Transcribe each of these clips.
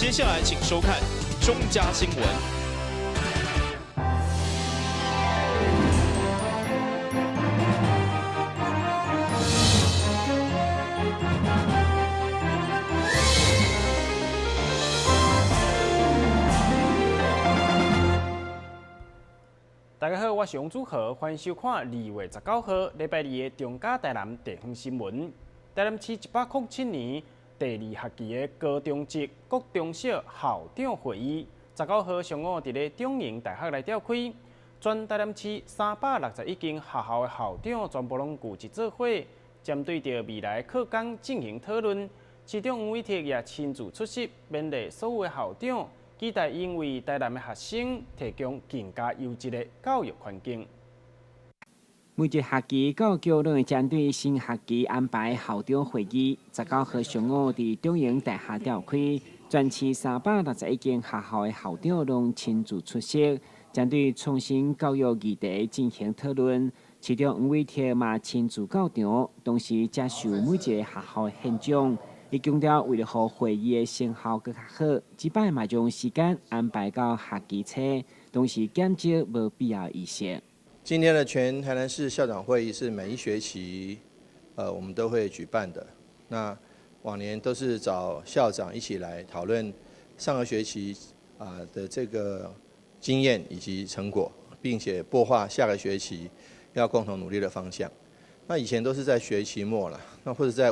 接下來請收看中嘉新聞。大家好，我是王祖豪，歡迎收看2月19號禮拜二的中嘉台南地方新聞。台南市107年第二學期的高中職、國中小校長會議，19號上午佇咧中營大學來召開。全台南市361間學校的校長全部攏聚集做伙，針對著未來課綱進行討論。市長黃偉哲也親自出席，勉勵所有的校長，期待𪜶為台南的學生提供更加優質的教育環境。每一學期教育局攏會針對新學期安排校長會議，19號上午佇中營大學召開，全市361間學校的校長攏親自出席，針對創新教育議題進行討論。市長黃偉哲嘛親自到場，同時接受每一个學校的獻獎。伊強調，為了予會議的成效閣較好，這擺嘛將時間安排到學期初，同時減少無必要儀式。今天的全台南市校長會議是每一學期，我們都會舉辦的。那往年都是找校長一起來討論上個學期的這個經驗以及成果，並且擘畫下個學期要共同努力的方向。那以前都是在學期末了，那或者在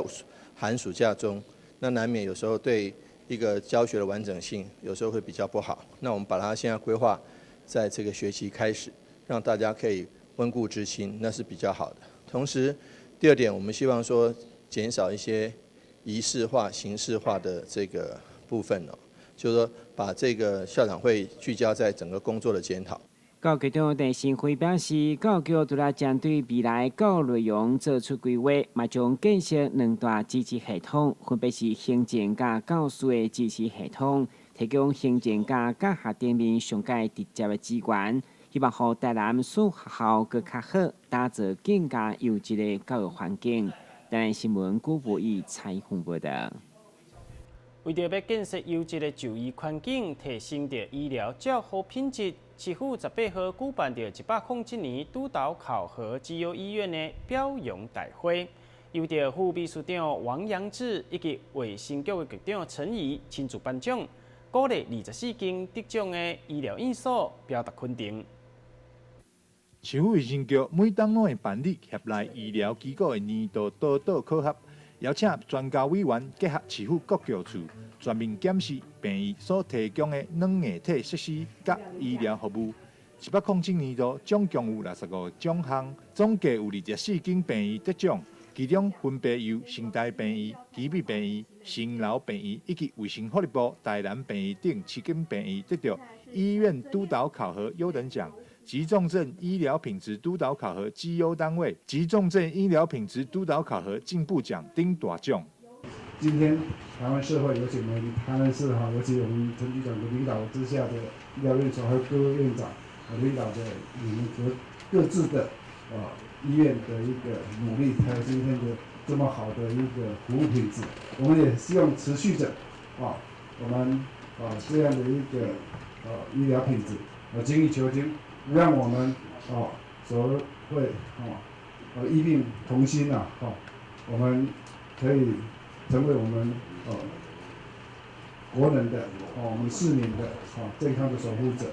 寒暑假中，那難免有時候對一個教學的完整性有時候會比較不好。那我們把它現在規劃在這個學期開始，讓大家可以溫故知新，那是比較好的。同時，第二點，我們希望說減少一些儀式化、形式化的這個部分哦，就是說把這個校長會聚焦在整個工作的檢討。教育局長鄭新輝表示，教育局除了針對未來教育內容做出規劃，嘛將建設兩大支持系統，分別是行政佮教師的支持系統，提供行政佮教學頂面上蓋直接的資源，希望予台南所學校閣較好，打造更加優質的教育環境。台南新聞古博義採訪報道。為著欲建設優質的就醫環境，提升著醫療照護品質，市府18號舉辦著107年督導考核績優醫院的表揚大會，由著副秘書長王陽志以及衛生局的局長陳儀親自頒獎，鼓勵24間得獎的醫療院所表達肯定。市府衛生局每冬攏會辦理協內醫療機構的年度督導考核。邀請專家委員結合市府各局處全面檢視病院所提供的軟硬體設施佮醫療服務。107年度總共有65個獎項，總計有24間病院得獎，其中分別由成大病院、旗美病院、新樓病院以及衛生福利部台南病院等七間病院得著醫院督導考核優等獎。急重症醫療品質督導考核績優單位、急重症醫療品質督導考核進步獎等大獎。今天台灣社會，尤其我們台南市哈，尤其我們陳局長的領導之下的醫療院所和各位院長領導的你們各各自的醫院的一個努力，才有今天的這麼好的一個服務品質。我們也希望持續著啊，我們啊這樣的一個醫療品質啊精益求精。讓我們哦所謂哦醫病同心啊，我們可以成為我們哦國人的哦我們市民的哦健康的守護者。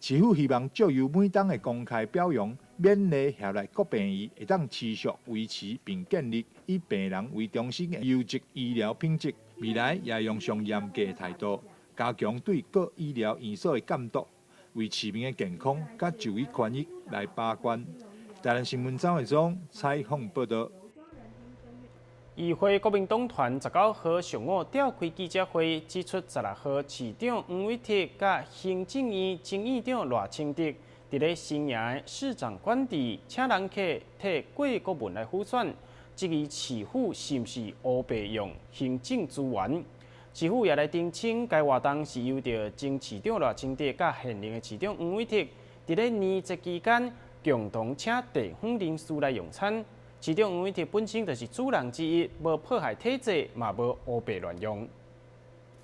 市府希望藉由每冬的公開表揚，勉勵協內各病院會當持續維持並建立以病人為中心的優質醫療品質。未來也用上嚴格的態度，加強對各醫療院所的監督。為市民的健康佮就醫權益來把關。台南新聞張偉忠採訪報道。議會國民黨團19號上午召開記者會，指出16號市長黃偉哲佮行政院前院長賴清德佇咧新營的市長官邸，請人客替郭國文來輔選，質疑市府是毋是烏白用行政資源。市府也來澄清，該活動是由著前市長賴清德佮現任的市長黃偉哲，佇咧年節期間共同請地方人士來用餐。市長黃偉哲本身就是主人之一，無破壞體制，嘛無烏白亂用。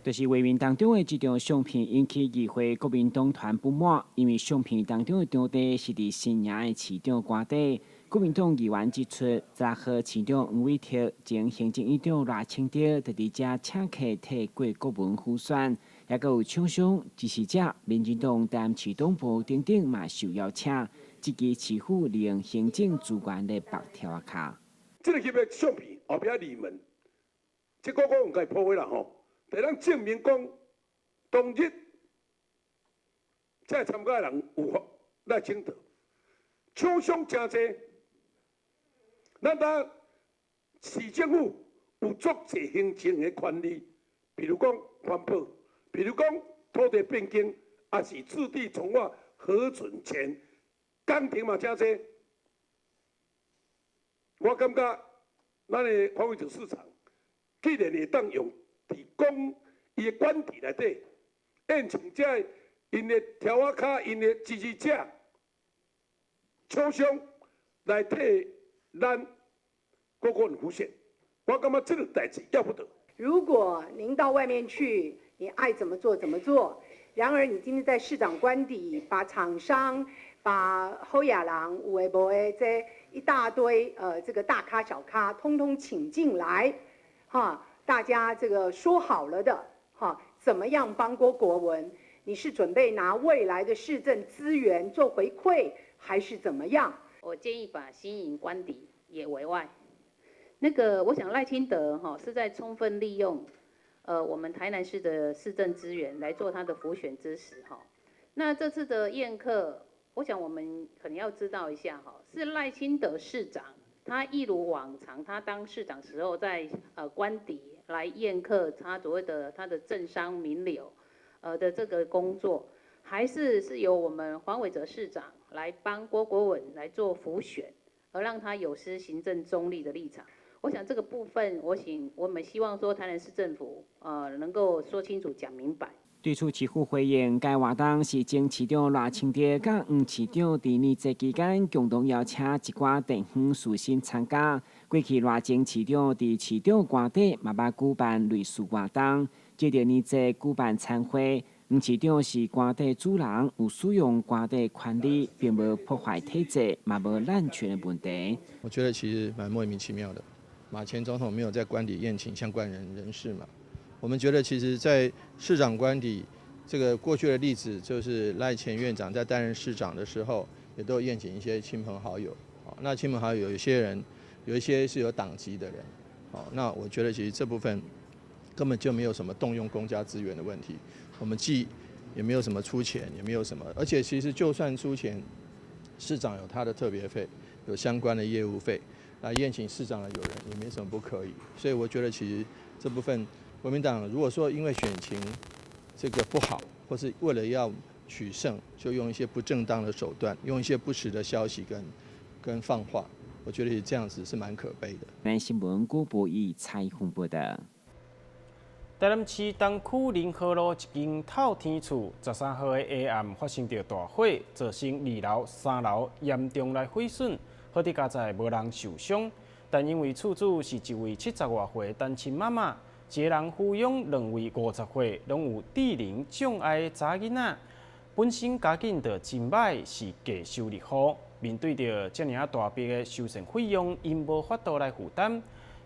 就是畫面當中的這張相片引起議會國民黨團不滿，因為相片當中的場地是佇新營的市長官邸。國民黨議員指出，10號市長黃偉哲、前行政院長賴清德就佇遮請客替郭國文輔選，抑閣有廠商、支持者、民進黨台南市黨部等等嘛受邀請，這支市府利用行政資源咧縛柱仔跤。這个翕的相片後壁二門，這個我毋該破壞啦吼。會當證明講，當日這參加的人有賴清德，廠商誠濟，咱當市政府有足濟行政的權利，比如講環保，比如講土地變更，抑是置地重劃核准權，工程嘛誠濟。我感覺咱的黃偉哲市長，既然會當用佇講伊的官邸內底，宴請這个𪜶的柱仔跤、𪜶的支持者、廠商來替咱郭國文輔選，我感覺這個代誌要不得。如果您到外面去，你愛怎麼做怎麼做。然而，你今天在市長官邸，把廠商、把好野人、有的無的這一大堆，這個大咖小咖，通通請進來，哈。大家這個說好了的，哈，怎麼樣幫郭國文？你是準備拿未來的市政資源做回饋，還是怎麼樣？我建議把新營官邸也委外。那個，我想賴清德哈是在充分利用，我們台南市的市政資源來做他的輔選支持哈。那這次的宴客，我想我們可能要知道一下哈，是賴清德市長，他一如往常，他當市長時候在官邸來宴客，他所謂的他的政商名流，的這個工作，還是由我們黃偉哲市長來幫郭國文來做輔選，而讓他有失行政中立的立場。我想這個部分，我請我們希望說台南市政府，能夠說清楚、講明白。對此，市府回應，該活動是前市長賴清德佮黃市長佇年節期間共同邀請一寡地方士紳參加。過去賴前市長佇市長官邸嘛捌舉辦類似活動，這個年節舉辦餐會，黃市長是官邸主人，有使用官邸權利，並無破壞體制，嘛無濫權的問題。我覺得其實蠻莫名其妙的，馬前總統沒有在官邸宴請相關人士嘛。我們覺得，其實，在市長官邸這個過去的例子，就是賴前院長在擔任市長的時候，也都宴請一些親朋好友。那親朋好友有些人，有一些是有黨籍的人。那我覺得其實這部分根本就沒有什麼動用公家資源的問題。我們既也沒有什麼出錢，也沒有什麼，而且其實就算出錢，市長有他的特別費，有相關的業務費，來宴請市長的友人也沒什麼不可以。所以我覺得其實這部分，國民黨如果說因為選情這個不好，或是為了要取勝，就用一些不正當的手段，用一些不實的消息跟放話，我覺得這樣子是蠻可悲的。南新聞郭博義採訪報導。台南市東區仁和路一間透天厝，13號的下暗發生著大火，造成二樓、三樓嚴重來毀損，好佇佳哉無人受傷，但因為厝主是一位70外歲單親媽媽，一个人撫養兩位50歲攏有智能障礙的查囡仔，本身家境就真歹，是低收入戶，面對著遮爾仔大筆的修繕費用，𪜶無法度來負擔。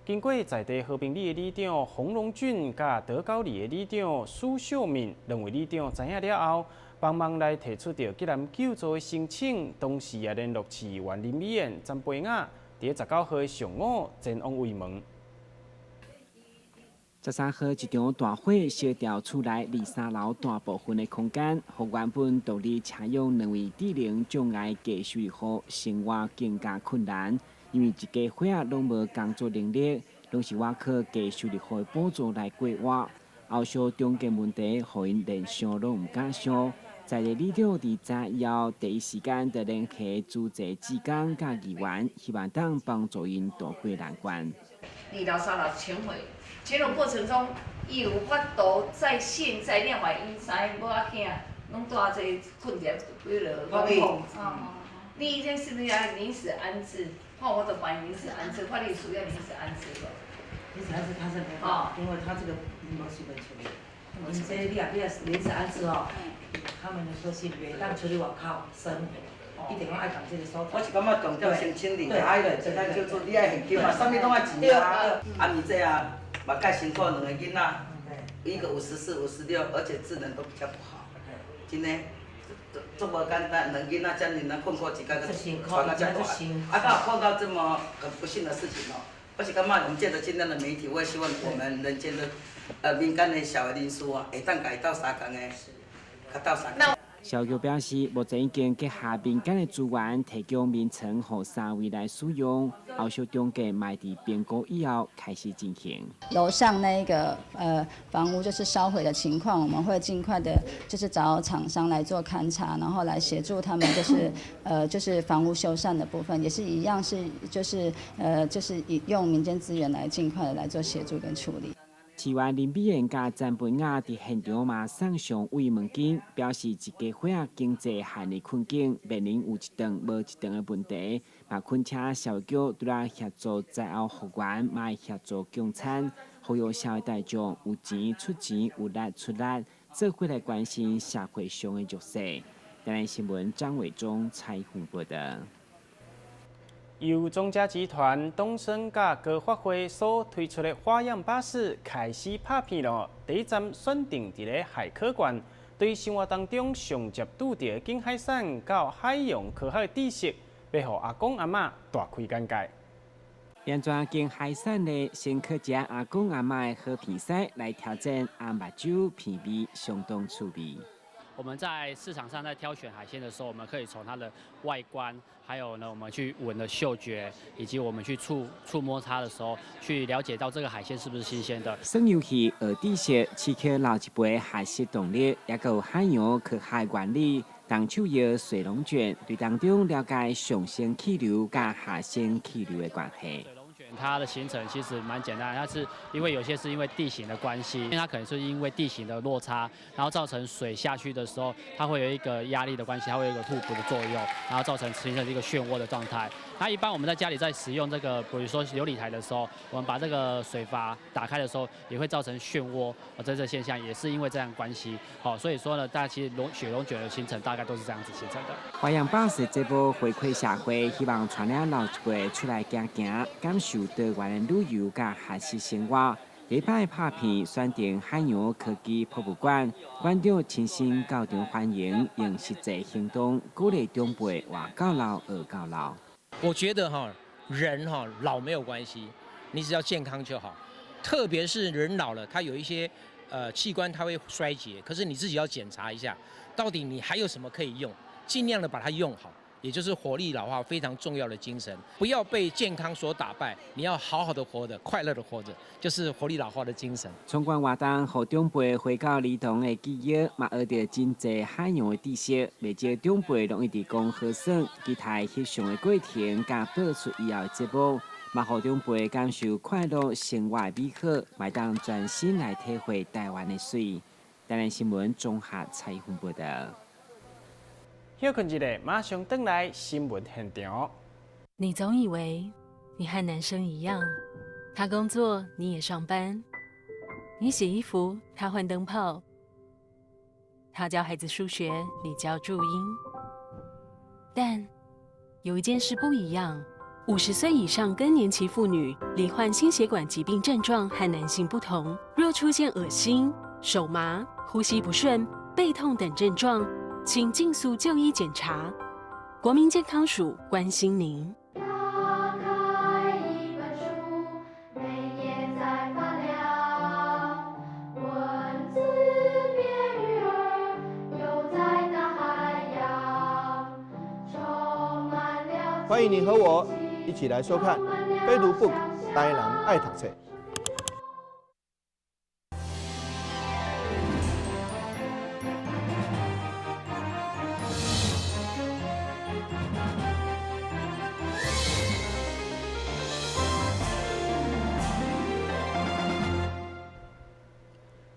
經過在地和平里的里長洪榮俊佮德高里的里長蘇秀敏兩位里長知影了後，幫忙來提出著急難救助的申請，同時也聯絡市議員林美燕、曾培雅，佇19號的上午前往慰問。13號一場大火燒掉厝內二三樓大部分的空間，予原本獨立請養兩位智能障礙低收入戶生活更加困難。因為一家伙仔攏無工作能力，攏是倚靠低收入戶的補助來過活。後續重建問題，予𪜶連想攏毋敢想。在地里長佇知以後，第一時間就聯繫主責志工佮議員，希望當幫助𪜶渡過難關。二樓、三樓全毀，全毀過程中，伊有法度在現在兩外𪜶三个某仔囝攏蹛這困佇幾落講。你這是不是要臨時安置？看我就幫伊臨時安置，看你需要臨時安置無？臨時安置他是沒辦法，因為他這個沒時間處理。因這你若欲臨時安置哦，他們說是袂當出去外口生活，一定攏愛佇這个所在。我是感覺重點先清理，啊，對，咱叫做你愛現金嘛，啥物攏愛錢啊。啊，你這啊，嘛蓋辛苦兩個囡仔，一個54、56，而且智能都比較不好，真的。這麼簡單，兩囡仔遮爾難困苦，一家個傳到遮大，啊，剛好碰到這麼很不幸的事情哦。我是感覺，我們借著今天的媒體，我也希望我們人間的，民間的社會人士啊，會當共伊鬥相共的，較鬥相共。社局表示，目前已經結合民間的資源，提供眠床予三位來使用。後續中介嘛佇評估以後開始進行。樓上那個房屋就是燒毀的情況，我們會盡快的，就是找廠商來做勘查，然後來協助他們，就是房屋修繕的部分，也是一樣是就是以用民間資源來盡快的來做協助跟處理。市員林美賢佮陳培雅佇現場嘛送上慰問金，表示一家伙仔經濟陷入困境，面臨有一頓無一頓的問題，嘛懇請社會局除了協助災後復原，嘛會協助供餐，呼籲社會大眾有錢出錢，有力出力，做伙來關心社會上的弱勢。台南新聞張偉忠採訪報道。由中嘉集團東森佮高發會所推出的花樣巴士開始拍片咯。第一站選定佇咧海科館，對生活當中上接拄著的景海產到海洋科學知識，欲予阿公阿嬤大開眼界。連續景海產的先去食阿公阿嬤的好片師來挑戰紅目睭片味，相當趣味。我們在市場上在挑選海鮮的時候，我們可以從它的外觀，還有呢，我們去聞的嗅覺，以及我們去觸摸它的時候，去了解到這個海鮮是不是新鮮的。耍遊戲學知識，刺激老一輩學習動力，也閣有海洋科學原理、動手搖水龍捲，對當中了解上升氣流佮下升氣流的關係。它的形成其實蠻簡單，它是因為有些是因為地形的關係，因為它可能是因為地形的落差，然後造成水下去的時候，它會有一個壓力的關係，它會有一個互補的作用，然後造成形成一個漩渦的狀態。那一般我們在家裡在使用這個，比如說流理台的時候，我們把這個水閥打開的時候，也會造成漩渦，這個現象也是因為這樣關係。好，所以說呢，大家其實雪龍捲的形成大概都是這樣子形成的。花樣巴士這波回饋社會，希望帶領老一輩出來行行，感受多元的旅遊佮學習生活。禮拜拍片選定海洋科技博物館，館長親身到場歡迎，用實際行動鼓勵長輩活到老學到老。我覺得哈，人哈老沒有關係，你只要健康就好。特別是人老了，他有一些器官他會衰竭，可是你自己要檢查一下，到底你還有什麼可以用，盡量的把它用好。也就是活力老化非常重要的精神，不要被健康所打敗，你要好好的活着，快樂的活着，就是活力老化的精神。參觀活動，予長輩回到兒童的記憶，嘛學著真濟海洋的知識。袂少長輩攏一直講好耍，期待翕相的過程，佮播出以後的節目，嘛予長輩感受快樂生活的美好，嘛當全新來體會台灣的水。台南新聞綜合採訪報道。休困一下，馬上轉來新聞現場。你總以為你和男生一樣，他工作你也上班，你洗衣服他換燈泡，他教孩子數學你教注音。但有一件事不一樣：50歲以上更年期婦女罹患心血管疾病症狀和男性不同，若出現噁心、手麻、呼吸不順、背痛等症狀，請盡速就醫檢查。國民健康署關心您。打開一本書，每頁在發亮，文字變魚兒，游在大海洋，充滿了。歡迎你和我一起來收看《非讀 book 台南愛讀冊》。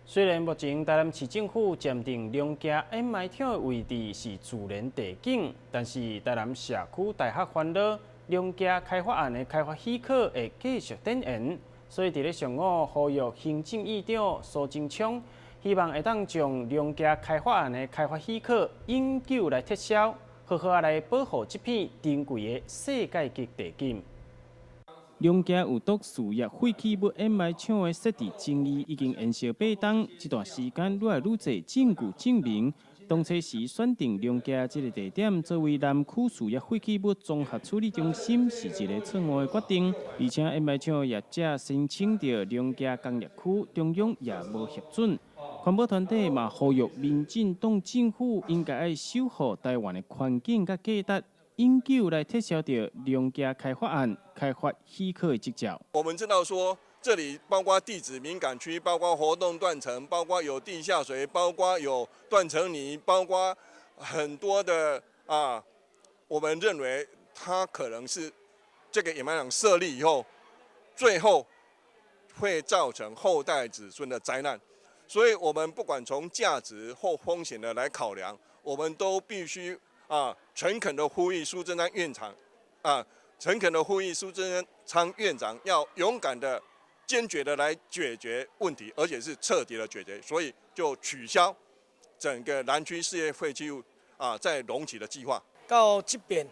雖然目前台南市政府暫定龍崎掩埋場的位置是自然地景，但是台南社區大學煩惱龍崎開發案的開發許可會繼續展延，所以佇咧上午呼籲行政院長蘇貞昌，希望會當將龍崎開發案的開發許可永久來撤銷，好好仔來保護這片珍貴的世界級地景。龍崎有毒事業廢棄物掩埋場的設置爭議已經延燒8冬，這段時間愈來愈濟證據證明，當初時選定龍崎這个地點作為南區事業廢棄物綜合處理中心是一个錯誤的決定，而且掩埋場業者申請著龍崎工業區，中央也無核准。環保團體嘛呼籲民進黨政府應該愛守護台灣的環境佮價值，永久來撤銷著龍崎開發案開發許可的執照。我們知道說，這裡包括地質敏感區，包括活動斷層，包括有地下水，包括有斷層泥，包括很多的啊，我們認為它可能是這個掩埋場設立以後，最後會造成後代子孫的災難。所以，我們不管從價值或風險的來考量，我們都必須啊，誠懇的呼籲蘇貞昌院長，啊，誠懇的呼籲蘇貞昌院長要勇敢的、堅決的來解決問題，而且是徹底的解決。所以就取消整個南區事業廢棄物啊在龍崎的計劃。到這邊，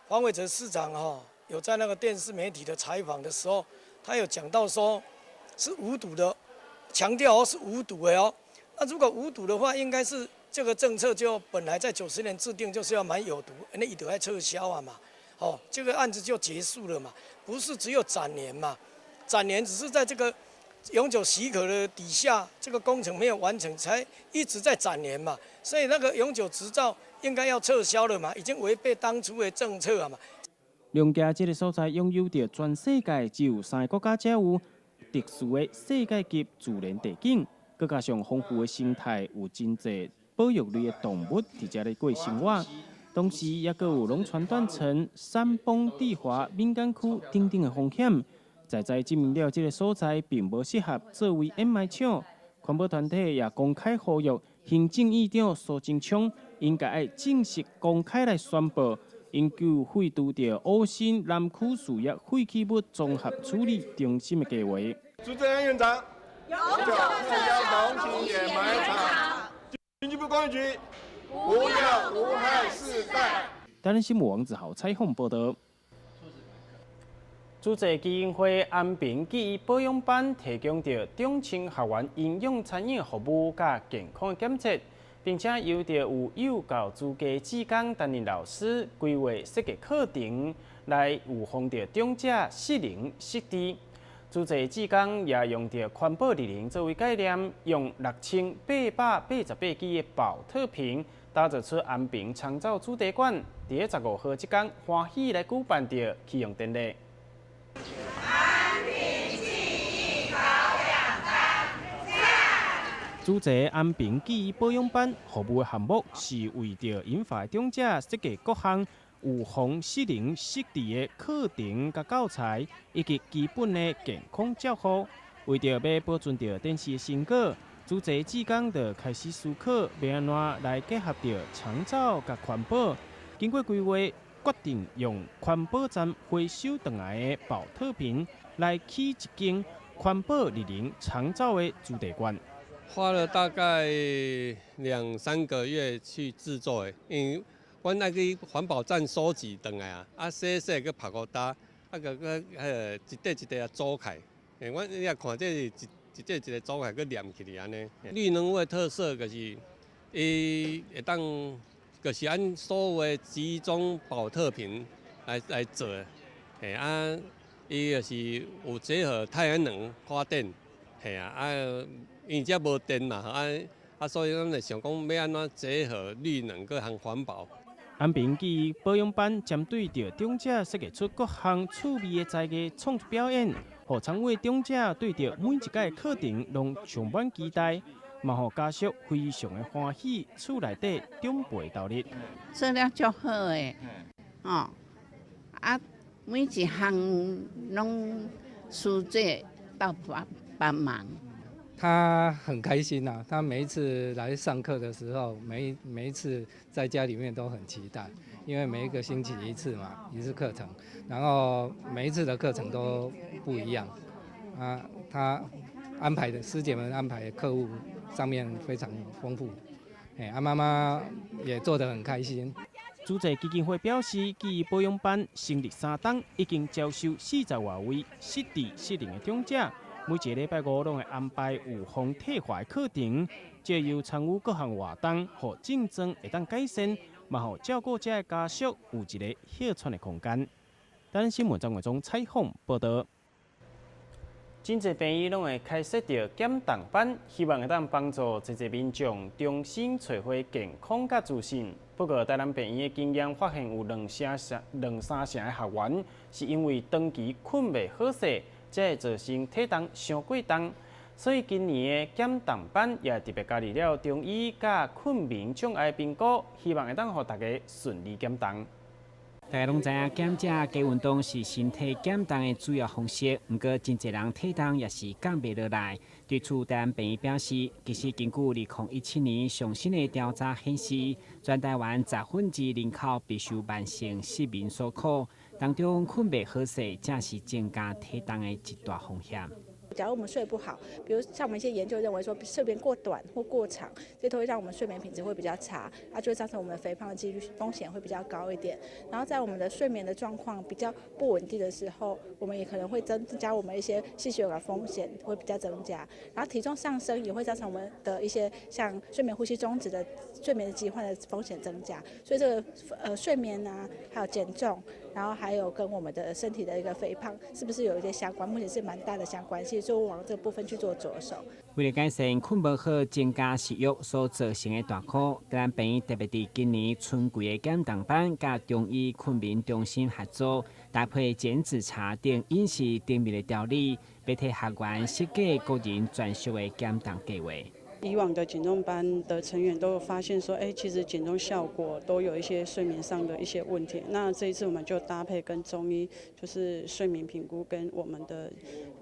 黃偉哲市長哈有在那個電視媒體的採訪的時候，他有講到說是無毒的，強調是無毒的哦。那如果無毒的話，應該是。這個政策就本來在90年制定，就是要買有毒，那伊就愛撤銷啊嘛，哦，這個案子就結束了嘛，不是只有展延嘛，展延只是在這個永久許可的底下，這個工程沒有完成，才一直在展延嘛，所以那個永久執照應該要撤銷了嘛，已經違背當初的政策啊嘛。龍崎這个所在擁有著全世界只有三个國家才有特殊的世界級自然地景，閣加上豐富的生態，有真濟保育類的動物佇遮咧過生活，同時也閣有龍傳斷層、山崩地滑敏感區等等的風險，在在證明了這个所在並無適合作為掩埋場。環保團體也公開呼籲行政院長蘇貞昌應該愛正式公開來宣布，永久廢除著烏新南區事業廢棄物綜合處理中心的計劃。蘇貞昌院長，永久撤銷龍崎掩埋場。經濟部工業局，不要毒害世代。台南新聞王子豪採訪報導。主濟基金會安平記憶保養班提供著長青學員營養餐飲服務佮健康檢測，並且由著有幼教資格志工擔任老師，規劃設計課程來預防著長者失能失智。主濟志工也用著環保綠能作為概念，用6888支的寶特瓶打造出安平長照主題館。佇咧15號這工歡喜來舉辦著啟用典禮。安平記憶保養班，主濟安平記憶保養班服務的項目是為著銀髮長者設計各項預防失能失智的課程佮教材，以及基本的健康照護。為著欲保存著展示的成果，主濟志工就開始思考欲按怎來結合著長照佮環保。經過規劃，決定用環保站回收轉來的寶特瓶來起一間環保綠能長照的主題館。花了大概兩三個月去製作的，因為阮愛去環保站收集轉來啊，啊洗洗閣曝五焦，啊閣閣彼个一塊一塊啊組起來。阮你若看這是一一塊一塊組起來，閣黏起來按呢。綠能的特色就是伊會當，就是按所有的集中寶特瓶來做的，嘿啊，伊就是有結合太陽能發電，嘿啊，啊，因為遮無電嘛，啊啊，所以咱就想講欲按怎結合綠能閣含環保。安平記憶保養班針對著長者設計出各項趣味的才藝創作表演，予參與長者對著每一屆課程攏充滿期待，嘛予家屬非常的歡喜，厝內底長輩投入。做了足好的，哦，啊，每一項攏師姐鬥幫幫忙。他很開心吶，他每一次來上課的時候，每一次在家裡面都很期待，因為每一個星期一次嘛，一次課程，然後每一次的課程都不一樣，啊，他安排的師姐們安排的課務上面非常豐富。哎，啊媽媽也做得很開心。主濟基金會表示，記憶保養班成立3冬，已經招收40外位失智失能的長者。每一个禮拜五攏會安排預防退化的課程，藉由參與各項活動，予症狀會當改善，嘛予照顧者的家屬有一个歇喘的空間。台南新聞張偉忠採訪報導。真濟病院攏會開設著減重班，希望會當幫助濟濟民眾重新揣回健康佮自信。不過，台南病院的經驗發現有兩三成的學員是因為長期睏袂好勢，才會造成體重傷過重。所以今年的減重班也特別加入了中醫佮睏眠障礙評估，希望會當予大家順利減重。大家攏知影，減食加運動是身體減重的主要方式。毋過，真濟人體重也是降袂落來。對此，台南病院表示，其實根據2017年上新的調查顯示，全台灣2%人口備受慢性失眠所苦，當中睏袂好勢，正是增加體重的一大風險。假如我們睡不好，比如像我們一些研究認為說，睡眠過短或過長，這都會讓我們睡眠品質會比較差，啊，就會造成我們肥胖的幾率風險會比較高一點。然後在我們的睡眠的狀況比較不穩定的時候，我們也可能會增加我們一些心血管風險會比較增加。然後體重上升也會造成我們的一些像睡眠呼吸中止的睡眠的疾患的風險增加。所以這個睡眠啊，還有減重，然後還有跟我們的身體的一個肥胖是不是有一些相關？目前是蠻大的相關性。就往這部分去做着手。為了改善睏無好、增加食慾所造成的大苦，台南病院特別佇今年春季的減重班，佮中醫睏眠中心合作，搭配減脂茶等飲食甜蜜的調理，欲替學員設計個人專屬的減重計畫。以往的減重班的成員都有發現說，哎，其實減重效果都有一些睡眠上的一些問題。那這一次我們就搭配跟中醫，就是睡眠評估跟我們的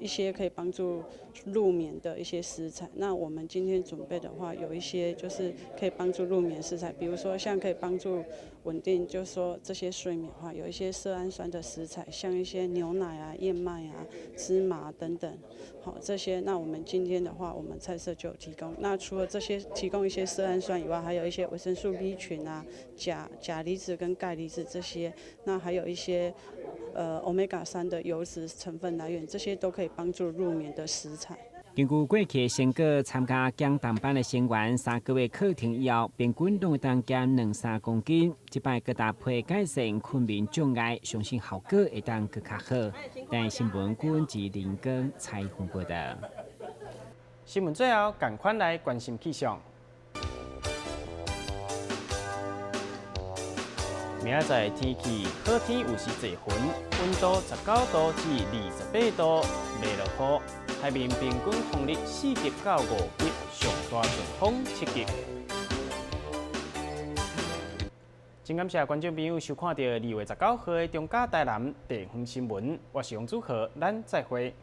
一些可以幫助入眠的一些食材。那我們今天準備的話，有一些就是可以幫助入眠食材，比如說像可以幫助穩定，就是說這些睡眠的話，有一些色氨酸的食材，像一些牛奶啊、燕麥啊、芝麻等等，好這些。那我們今天的話，我們菜色就有提供。那除了這些提供一些色氨酸以外，還有一些維生素 B 群啊、鉀離子跟鈣離子這些，那還有一些歐米伽3的油脂成分來源，這些都可以幫助入眠的食材。根據過去的成果，參加減重班的成員3個月課程以後，平均攏會當減2、3公斤。這擺閣搭配改善睏眠障礙，相信效果會當閣較好。台視新聞郭志林跟采訪報導。新聞最後，趕快來關心氣象。明仔載天氣好天有時濟雲，溫度19度至28度，袂落雨。海面平均風力4級到5級，上大陣風7級。真感謝觀眾朋友收看著2月19號的中嘉台南地方新聞，我是楊祖豪，咱再會。